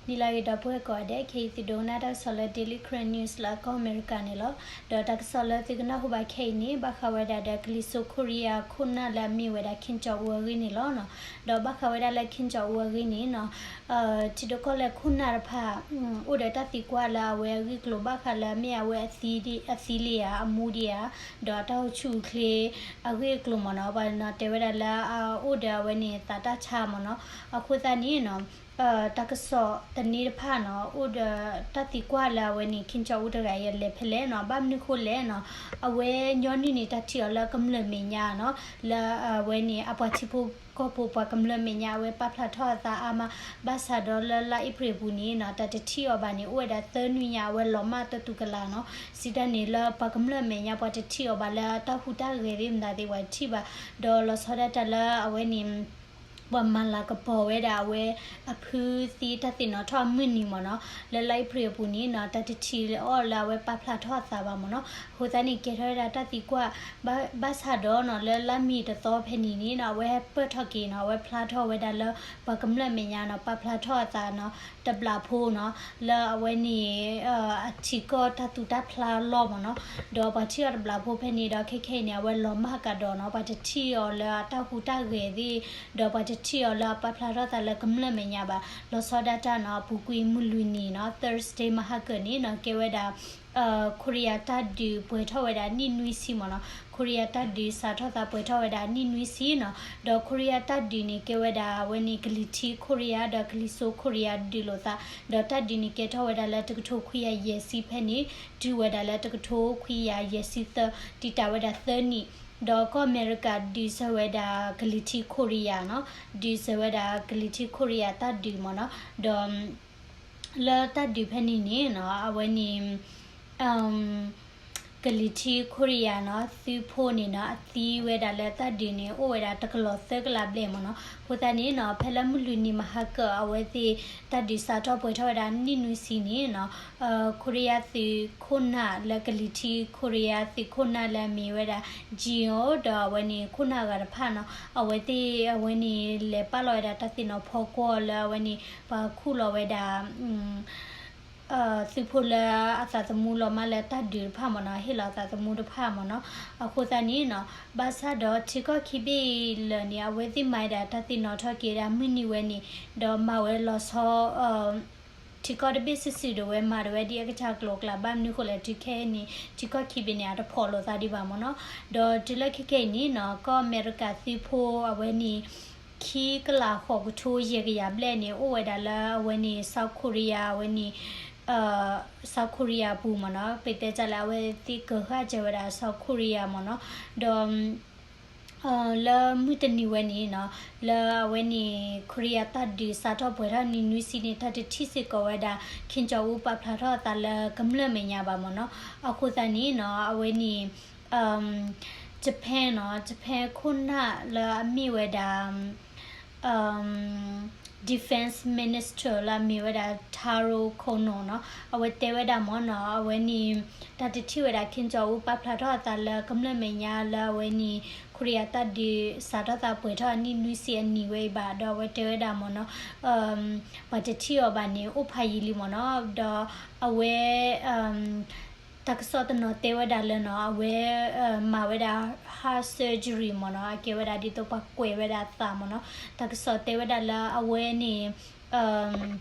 နံၤလၢအဂ့ၤ ဒီပုၢ်ဝဲၢ်ကိးဂၤဒဲး, ခဲအံၤသုဒိကနၣ်တၢ်ကစီၣ်လၢ Daily Karen News လၢကီၢ်အမဲရကၤန့ၣ်လီၤ. ဒီးတၢ်ကစီၣ်လၢသုကနၢ်ဟူဘၣ်ခဲအံၤန့ၣ် ဘၣ်ဃးဝဲဒၣ်ဒီး ကလံၤစိးခိရံယါခိၣ်နၢ်လၢအမ့ၢ်ဝဲဒၣ် Kim Jong Un အဂ့ၢ်န့ၣ်လီၤ. ဒီးဘၣ်ဃးဝဲဒၣ်လၢ Kim Jong Un အဂ့ၢ်န့ၣ်နီၤ ထံဒိၣ်ကီၢ်လဲၢ်ခိၣ်နၢ်တဖၣ် အိၣ်ဒီးတၢ်သံကွၢ်လၢအဝဲအဂ့ၢ်အကျိၤ ဘၣ်ဃးလၢအမ့ၢ်အဝဲအသံလံဧါ အမူဒံးဧါ, ဒီးအတၢ်အိၣ်ဆူၣ်အိၣ်ချ့အဂ့ၢ်အကျိၤမ့ၢ်နီၤ, ပှၤနီၤတဲဝဲဒၣ်လၢအအိၣ်ဒီးအဝဲန့ၣ်သးတၢ်ဆါမ့ၢ်နီၤ. အဃိသတးန့ၣ်နီၤ တၢ်ကစီၣ်တန့ၢ်တဖၣ်နီၤ အိၣ်ဒီးတၢ်သံကွၢ်လၢအဝဲန့ၣ် Kim Jong Un တဂၤအံၤအလဲၤဖဲလဲၣ်နီၤ, ဘၣ်မနုၤဃိလဲၣ်နီၤ, အဝဲညီနုၢ်န့ၣ် တၢ်ထံၣ်အီၤလၢကမျၢၢ်မဲာ်ညါနီၤ, လၢအဝဲန့ၣ် အပှၤထံဖိကီၢ်ဖိပှၤကမျၢၢ်မဲာ်ညါ အဝဲပာ်ဖျါထီၣ်အသးအါမး, ဘၣ်ဆၣ်ဒီးလၢလါအ့ဖြ့ၣ်အပူၤန့ၣ်နီၤ တၢ်တထံၣ်အီၤဘၣ်န့ၣ် အိၣ်ဝဲဒၣ်သၢနွံညါ အဝဲလီၤမၢ်တတူၢ်ကလာ်နီၤ, စံးတၢ်န့ၣ်လၢပှၤကမျၢၢ်မဲာ်ညါ ပှၤတထံၣ်အီၤဘၣ်လၢတၢ်ဟူးတၢ်ဂဲၤသ့ၣ်မတၤသ့ၣ် ပှၤတထံၣ်ဘၣ်, ဒီးလီၤဆီဒၣ်တၢ်လၢအဝဲန့ၣ် ပှၤမၤလၤကပီၤဝဲဒၣ်အဝဲအဖုသ့တၢ်သ့ၣ်နီၣ်ထီၣ်အမုၢ်နံၤမ့ၢ်နီၤ, လၢလါအ့ဖြ့ၣ်အပူၤန့ၣ်နီၤ တၢ်တထံၣ်အီၤလၢအဝဲပာ်ဖျါထီၣ်အသးဘၣ်မ့ၢ်နီၤ, အဃိသတးန့ၣ် ကဲထီၣ်ဝဲဒၣ်တၢ်သံကွၢ်, ဘၣ်ဆၣ်ဒီးနီၤ လၢလါမ့ၤတသီဖဲန့ၣ်န့ၣ်နီၤ အဝဲဟဲပၢၢ်ထီၣ်က့ၤနီၤ အဝဲဖျါထီၣ်ဝဲဒၣ်လၢ ပှၤကမျၢၢ်မဲာ်ညါနီၤ ပာ်ဖျါထီၣ်အသးနီၤ တဘျးဖိနီၤ လၢအဝဲန့ၣ် အထံကီၢ်တၢ်သူတၢ်ဖျါလီၢ်မ့ၢ်နီၤ, ဒီးပှၤထံၣ်အီၤတဘျးဖိဖဲန့ၣ်ဒီး ခဲခဲအံၤန့ၣ် အဝဲလီၤမၢ်ကဒီးနီၤ ပှၤတထံၣ်အီၤလၢအတၢ်ဟူးတၢ်ဂဲၤသ့ၣ်, ဒီးပှၤတထံၣ်အီၤလၢအပာ်ဖျါထီၣ်သးလၢကမျၢၢ်မဲာ်ညါဘၣ်, လီၤဆီဒၣ်တၢ်နီၤ အပူၤကွံာ်မုၢ်လွံၢ်နံၤနီၤ Thursday မဟါကၢၢ်န့ၣ်နီၤ ကဲဝဲဒၣ် ခိရံယါတၢ်ဒုးပှဲၤထီၣ်ဝဲဒၣ်နံၣ်နွံဆံမ့ၢ်နီၤ, ခိရံယါတၢ်ဒုးစးထီၣ်သးပှဲၤထီၣ်ဝဲဒၣ်နံၣ်နွံဆံနီၤ, ဒီးခိရံယါတၢ်ဒုးန့ၣ် ကဲဝဲဒၣ်အဝဲန့ၣ် ကလံၤထံးခိရံယါ ဒီးကလံၤစိးခိရံယါဒုးလိာ်သး, ဒီးတၢ်ဒုးန့ၣ်ကဲထီၣ်ဝဲဒၣ်လၢတကထိခွံကယၤယဲၢ်ဆံဖဲန့ၣ် တုၤဝဲဒၣ်လၢတကထိခွံကယၤယဲၢ်ဆံသၢ တံာ်တာ်ဝဲဒၣ်သၢနံၣ်, ဒီးကီၢ်အမဲရကၤဒုးစၢၤဝဲဒၣ်ကလံၤထံးခိရံယါနီၤ, ဒုးစၢၤဝဲဒၣ်ကလံၤထံးခိရံယါတၢ်ဒုးမ့ၢ်နီၤ, ဒီး လၢတၢ်ဒုးဖဲန့ၣ်န့ၣ်နီၤ အဝဲန့ၣ် ကလံၤထံးခိရံယါနီၤ သုးဖိန့ၣ်နီၤ အသံဝဲဒၣ်လၢတၢ်ဒုးန့ၣ် အိၣ်ဝဲဒၣ်တကလီၤသၢကလးဘျဲၣ်မ့ၢ်နီၤ, အဃိသတးန့ၣ်နီၤ ဖဲလၢမုၢ်လွံၢ်နံၤမဟါကၢၢ် အဝဲသ့ၣ်တၢ်ဒုးစးထီၣ်ပှဲၤထီၣ်ဝဲဒၣ်နံၣ်နွံဆံန့ၣ်နီၤ ခိရံယါသုးခိၣ်နၢ်လၢကလံၤထံးခိရံယါသုးခိၣ်နၢ်လၢအမ့ၢ်ဝဲဒၣ် Jin Ho ဒီးအဝဲန့ၣ်ခိၣ်နၢ်အဂၤတဖၣ်နီၤ အဝဲသ့ၣ်အဝဲန့ၣ် လဲၤပာ်လီၤဝဲဒၣ်တၢ်သ့ၣ်နီၣ်ဖီကွီၢ်လၢအဝဲန့ၣ် ပှၤခူၣ်လီၤဝဲဒၣ် သုးဖိလၢအသးသမူလီၤမၢ်လၢတၢ်ဒုးတဖၣ်မ့ၢ်နီၤ ဟ့ၣ်လီၤအသးသမူတဖၣ်မ့ၢ်နီၤ, အဃိသတးန့ၣ်နီၤ ဘၣ်ဆၣ်ဒီးထံကီၢ်ခံဘ့ၣ်လၢာ်န့ၣ် အဝဲသ့ၣ်မၤဝဲဒၣ်တၢ်သ့ၣ်နီၣ်ထီၣ်က့ၤဒၣ်မုၢ်နံၤဝဲန့ၣ် ဒီးမၤဝဲလီၤဆီ ထံကီၢ်တဘ့ၣ်စုာ်စုာ်ဒီးဝဲမၤဒၣ်ဝဲဒ်အကစၢ်ကျိၤအကျဲ ဘၣ်မနုၤဃိလဲၣ် တုၤခဲအံၤန့ၣ် ထံကီၢ်ခံဘ့ၣ်န့ၣ် အတဖိးလိာ်သးဒံးဘၣ်မ့ၢ်နီၤ, ဒီးတုၤလၢခဲခဲအံၤန့ၣ်နီၤ ကီၢ်အမဲရကၤသုးဖိအဝဲန့ၣ် ခံကလးဃိးကထိယဲၢ်ကယၤဘျဲၣ်န့ၣ် အိၣ်ဝဲဒၣ်လၢအဝဲန့ၣ် South Korea အဝဲန့ၣ် South Korea အပူၤမ့ၢ်နီၤ, ပတဲတၢ်လၢအဝဲသ့ၣ်ကဃၣ်ကၢၤဝဲဒၣ် South Korea မ့ၢ်နီၤ, ဒီး လၢမုၢ်တနံၤဝဲန့ၣ်နီၤ လၢအဝဲန့ၣ် ခိရံယါတၢ်ဒုးစးထီၣ်ပှဲၤထီၣ်နံၣ်နွံဆံန့ၣ် တၢ်တထံၣ်စ့ၢ်ကီးဝဲဒၣ် Kim Jong Un ပာ်ဖျါထီၣ်အသးလၢကမျၢၢ်မဲာ်ညါဘၣ်မ့ၢ်နီၤ, အဃိသတးန့ၣ်နီၤ အဝဲန့ၣ် Japan နီၤ Japan ခိၣ်နၢ်လၢအမ့ၢ်ဝဲဒၣ် Defense Minister လၢအမ့ၢ်ဝဲဒၣ် Taro Kono နီၤ အဝဲတဲဝဲဒၣ်မ့ၢ်နီၤ အဝဲန့ၣ် တၢ်တထံၣ်ဝဲဒၣ် Kim Jong Un ပာ်ဖျါထီၣ်အသးလၢကမျၢၢ်မဲာ်ညါလၢအဝဲန့ၣ် ခိရံယါတၢ်ဒုးစးထီၣ်သးပှဲၤထီၣ်နံၣ်နွံဆံအနံၤဝဲအံၤဘၣ် ဒီးအဝဲတဲဝဲဒၣ်မ့ၢ်နီၤ ပှၤတထံၣ်အီၤဘၣ်န့ၣ် အိၣ်ဖးယံာ်လံမ့ၢ်နီၤ ဒီးအဝဲ တၢ်ကစီၣ်တနီၤတဲဝဲဒၣ်လၢနီၤ အဝဲ မၤဝဲဒၣ် heart surgery မ့ၢ်နီၤ အကဲဝဲဒၣ်ဒ်သိးပှၤကွဲးဝဲဒၣ်အသးမ့ၢ်နီၤ တၢ်ကစီၣ်တဲဝဲဒၣ်လၢအဝဲန့ၣ်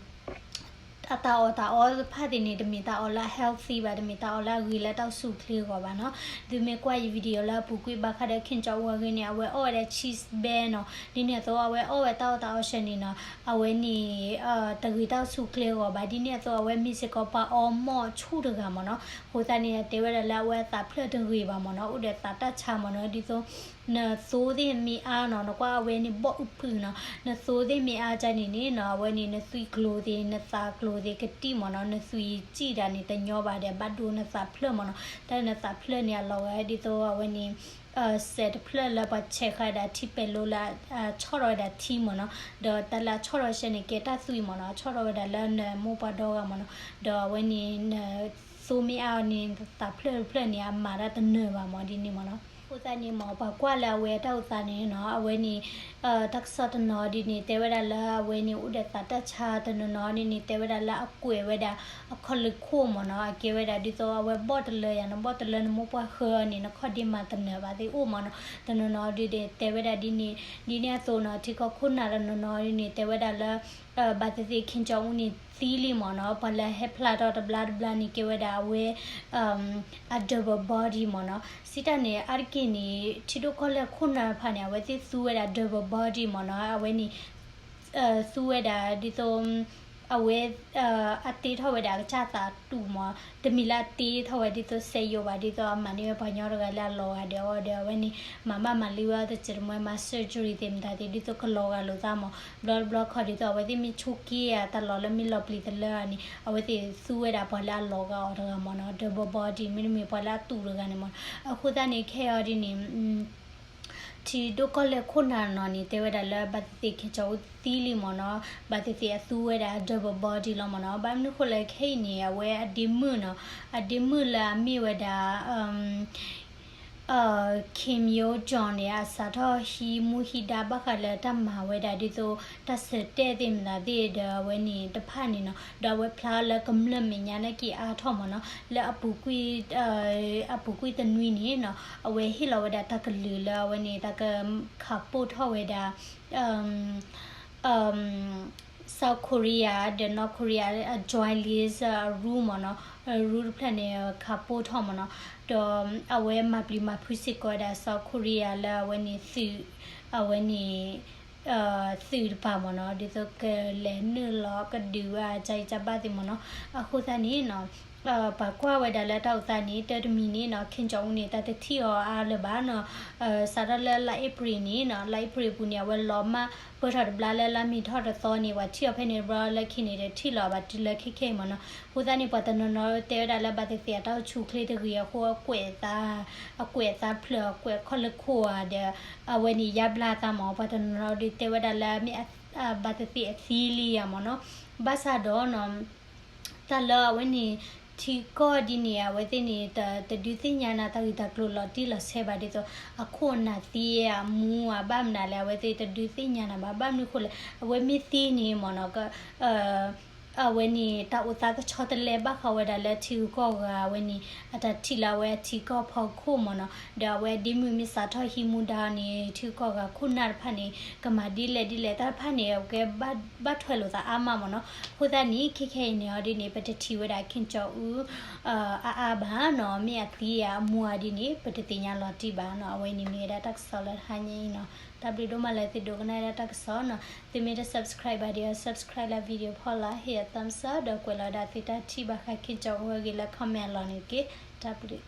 အတၢ်အီၣ်တၢ်အီတဖၣ်သ့ၣ်န့ၣ် တမ့ၢ်တၢ်အီၣ်လၢအ healthy ဘၣ် တမ့ၢ်တၢ်အီၣ်လၢအဂ့ၤလၢတၢ်အိၣ်ဆူၣ်အိၣ်ချ့အဂီၢ်ဘၣ်နီၤ သုမ့ၢ်ကွၢ်ယ video လၢအပူၤကွံာ်ဘၣ်ဃးဒီး Kim Jong Un အဂ့ၢ်န့ၣ် အဝဲအီၣ်ဝဲဒၣ် cheese bag နီၤ ဒ်န့ၣ်အသိးအဝဲအီၣ်ဝဲတၢ်အီၣ်တၢ်အီဆၢန့ၣ်နီၤ အဝဲန့ၣ် တဂ့ၤတၢ်အိၣ်ဆူၣ်အိၣ်ချ့အဂီၢ်ဘၣ် ဒ်န့ၣ်အသိးအဝဲမ့ၢ်စ့ၢ်ကီးပှၤအီမိၢ်ဆူၣ်တဂၤမ့ၢ်နီၤ အဃိသတးန့ၣ် တဲဝဲဒၣ်လၢအဝဲအသးဖျၢၣ်တဂ့ၤဘၣ်မ့ၢ်နီၤ အိၣ်ဒီးသးတၢ်ဆါမ့ၢ်နီၤ ဒ်သိး နသိသ့ၣ်မ့ၢ်အါနီၤ နကွၢ်အဝဲန့ၣ်ဘီၣ်အုးပုၤနီၤ နသိသ့ၣ်မ့ၢ်အါကန့ၣ်န့ၣ်နီၤ အဝဲန့ၣ် နသွံၣ်ကျိၤသ့ၣ် နသးကျိၤသ့ၣ်ကတံၢ်မ့ၢ်နီၤ နသွံၣ်စံၣ်ဒၣ်န့ၣ်တညီဘၣ်ဒီး ဘၣ်ဒိနသးဖျၢၣ်မ့ၢ်နီၤ တၢ်နသးဖျၢၣ်န့ၣ် အလီၤဂာ်ဒ်သိးအဝဲန့ၣ် စဲးတဖျၢၣ်လၢပှၤဆဲးဃာ်ဒၣ်ထံပဲၤလိလၢ ဆီၣ်ထီၣ်ဝဲဒၣ်ထံမ့ၢ်နီၤ ဒီးတၢ်လၢအဆီၣ်ထီၣ်ဆဲန့ၣ် ကဲတၢ်သွံၣ်မ့ၢ်နီၤ ဆီၣ်ထီၣ်ဝဲဒၣ်လၢနမိၢ်ပှၢ်ဒီဂၤမ့ၢ်နီၤ ဒီးအဝဲန့ၣ် နသိမ့ၢ်အါန့ၣ် နသးဖျၢၣ်တဖျၢၣ်န့ၣ် အမၤတၢ်တနၢၤဘၣ်မ့ၢ်ဒ်န့ၣ်မ့ၢ်နီၤ အဃိသတးန့ၣ်မ့ၢ် ပှၤကွၢ်လၢအဝဲအတၢ်အိၣ်သးန့ၣ်နီၤ အဝဲန့ၣ် တၢ်ကစီၣ်တနီၤဒ်န့ၣ် တဲဝဲဒၣ်လၢအဝဲန့ၣ် အိၣ်ဒီးသးတၢ်ဆါ, တနီၤနီၤဒ်န့ၣ် တဲဝဲဒၣ်လၢအကွဲးဝဲဒၣ် အခီၣ်လၢခိၣ်မ့ၢ်နီၤ, အကဲဝဲဒၣ်ဒ်သိးအဝဲဘီၣ်တလၢယၤနီၤ, ဘီၣ်တလၢနမိၢ်ပှၢ်ဃၢန့ၣ် နခီၣ်ဒ့မၤတနၢၤဘၣ်သ့ၣ်အိၣ်မ့ၢ်နီၤ, တနီၤနီၤဒ်န့ၣ် တဲဝဲဒၣ်ဒ်န့ၣ်, ဒ်န့ၣ်အသိးနီၤ ထံကီၢ်ခိၣ်နၢ်တနီၤနီၤဒ်န့ၣ် တဲဝဲဒၣ်လၢ ဘၣ်သ့ၣ်သ့ၣ် Kim Jong Un န့ၣ်သံလံမ့ၢ်နီၤ, ပှၤလၢဟဲဖျါထီၣ်တဘျါတဘျါန့ၣ် ကဲဝဲဒၣ်အဝဲ အ double body မ့ၢ်နီၤ, စံးတၢ်န့ၣ် အါတက့ၢ်န့ၣ် ထံဒိၣ်ကီၢ်လဲၢ်ခိၣ်နၢ်တဖၣ်န့ၣ် အဝဲသ့ၣ်သူဝဲဒၣ် double body မ့ၢ်နီၤ, အဝဲန့ၣ် သူဝဲဒၣ်ဒ်သိး အဝဲ အတ့ထီၣ်ဝဲဒၣ်အကစၢ်သးတူာ်မ့ၢ်, တမ့ၢ်လၢအတ့ထီၣ်ဝဲဒ်သိးစဲယိၤဘၣ်, ဒ်သိးအမၤန့ၢ်ဝဲပှၤကညီတဂၤလၢအလီၤဂာ်ဒီးအီၤဒီး အဝဲန့ၣ် မၤဘၣ်မၤလံဝဲအီၤတစဲးတမှဲ မၤ surgery သ့ၣ်မတၤသ့ၣ် ဒ်သိးကလီၤဂာ်လိာ်သးမ့ၢ်, ဘျီတဘျီခီဒ်သိး အဝဲသ့ၣ်မ့ၢ်ဆိးက့ဧါ တၢ်လီၢ်လၢမ့ၢ်လီၤပျံၤတလၢဧါန့ၣ် အဝဲသ့ၣ်သူဝဲဒၣ်ပှၤလၢအလီၤဂာ်အီၤတဂၤမ့ၢ်နီၤ, double body မ့တမ့ၢ်ပှၤလၢအတူာ်တဂၤန့ၣ်မ့ၢ်နီၤ, အဃိသတးန့ၣ် ခဲအံၤဒ်န့ၣ် ထံဒိၣ်ကီၢ်လဲၢ်ခိၣ်နၢ်နီၤန့ၣ် တဲဝဲဒၣ်လၢဘၣ်သ့ၣ်သ့ၣ် Kim Jong Un သံလံမ့ၢ်နီၤ, ဘၣ်သ့ၣ်သ့ၣ်အသူဝဲဒၣ် double body လီၤမ့ၢ်နီၤ, ဘၣ်မနုၤဃိလဲၣ်ခဲအံၤန့ၣ် အဝဲအဒ့မုၣ်နီၤ, အဒ့မုၣ်လၢအမ့ၢ်ဝဲဒၣ် Kim Yo Jong န့ၣ် အစးထီၣ်ဟံးမူဟံးဒါဘၣ်ဃးလၢတၢ်မၤဝဲဒၣ် ဒ်သိးတၢ်ဆၢတဲာ်သ့ၣ်မတၤသ့ၣ်ဒီး အဝဲန့ၣ်တဖၣ်န့ၣ်နီၤ, ဒီးအဝဲဖျါလၢကမျၢၢ်မဲာ်ညါနာ်က့ၤအါထီၣ်မ့ၢ်နီၤ, လၢအပူၤကွံာ် အပူၤကွံာ်တနွံန့ၣ်နီၤ အဝဲဟ့ၣ်လီၤဝဲဒၣ်တၢ်ကလုၢ်လၢအဝဲန့ၣ် တၢ်ကခးပိၢ်ထီၣ်ဝဲဒၣ် South Korea ဒီး North Korea အ joint list အ rule မ့ၢ်နီၤ, rule တဖျၢၣ်န့ၣ် ခးပိၢ်ထီၣ်မ့ၢ်နီၤ, ဒီးအဝဲမၤပျံၤမၤဖုးစ့ၢ်ကီးဝဲဒၣ် South Korea လၢအဝဲန့ၣ်သုး, အဝဲန့ၣ် သုးတပၤမ့ၢ်နီၤ, ဒ်သိးကလဲၤနုာ်လီၤကဒုးဝဲအကၢအံၤကၢဘၣ်သ့ၣ်မ့ၢ်နီၤ, အဃိသတးန့ၣ်နီၤ ပှၤကွၢ်ဝဲဒၣ်လၢတၢ်အိၣ်သးန့ၣ် တၢ်တမံၤန့ၣ်နီၤ Kim Jong Un န့ၣ် တၢ်တထံၣ်အီၤအါလၢၤဘၣ်နီၤ, စးထီၣ်လၢလါအ့ဖြ့ၣ်န့ၣ်နီၤ, လါအ့ဖြ့ၣ်အပူၤန့ၣ် အဝဲလီၤမၢ်ပၢၢ်ထီၣ်တဘျါလၢလါမ့ၤထီၣ်တသီန့ၣ် ပှၤထံၣ်အီၤဖဲန့ၣ်တဘျီလၢခံန့ၣ် တထံၣ်လီၤဘၣ်တုၤလၢခဲခဲအံၤမ့ၢ်နီၤ, အဃိသတးန့ၣ် ပှၤတနီၤနီၤတဲဝဲဒၣ်လၢဘၣ်သ့ၣ်သ့ၣ်အတၢ်အိၣ်ဆူၣ်အိၣ်ချ့တဂ့ၤအဃိ အကွဲးအသး, အကွဲးအသးဖျၢၣ် အကွဲးခီၣ်လၢခိၣ်ဧါဒီး အဝဲန့ၣ်ယါဘျါသးမ့ၢ် ပှၤတနီၤနီၤဒုးတဲဝဲဒၣ်လၢမ့ၢ်ဘၣ်သ့ၣ်သ့ၣ်အသံလံဧါမ့ၢ်နီၤ, ဘၣ်ဆၣ်ဒီးနီၤ တၢ်လၢအဝဲန့ၣ် ထံကီၢ်ဒ်န့ၣ် အဝဲသ့ၣ်န့ၣ် တဒုးသ့ၣ်ညါနၤတၢ်ဂ့ၢ်တၢ်ကျိၤလီၤတံၢ်လီၤဆဲးဘၣ်ဒ်သိး အခိၣ်အနၢ်သံဧါ အမူဧါ ဘၣ်မနုၤလဲၣ် အဝဲသ့ၣ်တဒုးသ့ၣ်ညါနၤဘၣ် ဘၣ်မနုၤဃိလဲၣ် အဝဲမ့ၢ်သံန့ၣ်မ့ၢ်နီၤ အဝဲန့ၣ် တၢ်အိၣ်သးကဆီတလဲဘၣ်ဃးဝဲဒၣ်လၢထံဂုၤကီၢ်ဂၤအဝဲန့ၣ် အတၢ်ထံၣ်လၢအဝဲအထံကီၢ်ဖီခိၣ်မ့ၢ်နီၤ, ဒီးအဝဲဒ့မုၣ်မ့ၢ်စးထီၣ်ဟံးမူဒါန့ၣ် ထံဂုၤကီၢ်ဂၤခိၣ်နၢ်တဖၣ်န့ၣ် ကမၤဒ်လဲၣ်ဒ်လဲၣ် တၢ်တဖၣ်န့ၣ် အကဲဘၣ်ထွဲလိာ်သးအါမးမ့ၢ်နီၤ, အဃိသတးန့ၣ် ခဲခဲအံၤန့ၣ်အီၤဒ်န့ၣ် ပတထံၣ်ဝဲဒၣ် Kim Jong Un အါအါဘၣ်နီၤ, မ့ၢ်အသံဧါအမူဧါဒ်န့ၣ် ပတသ့ၣ်ညါလီၤတံၢ်ဘၣ်နီၤ, အဝဲန့ၣ်မ့ၢ်ဝဲဒၣ်တၢ်ကစီၣ်လၢတဟါညါအံၤနီၤ, တၢ်ဘျုးဒိၣ်မးလၢသုဒိကနၣ်ဝဲဒၣ်တၢ်ကစီၣ်နီၤ, သုမ့ၢ်တ subscribe ဘၣ်ဒီး subscribe လၢ video ဖီလာ် hit a thumbs up ဒီးကွဲးလီၤဝဲဒၣ်သုတၢ်ထံၣ်ဘၣ်ဃး Kim Jong Un အဂ့ၢ်လၢ comment အလီၢ်န့ၣ်တက့ၢ်, တၢ်ဘျုး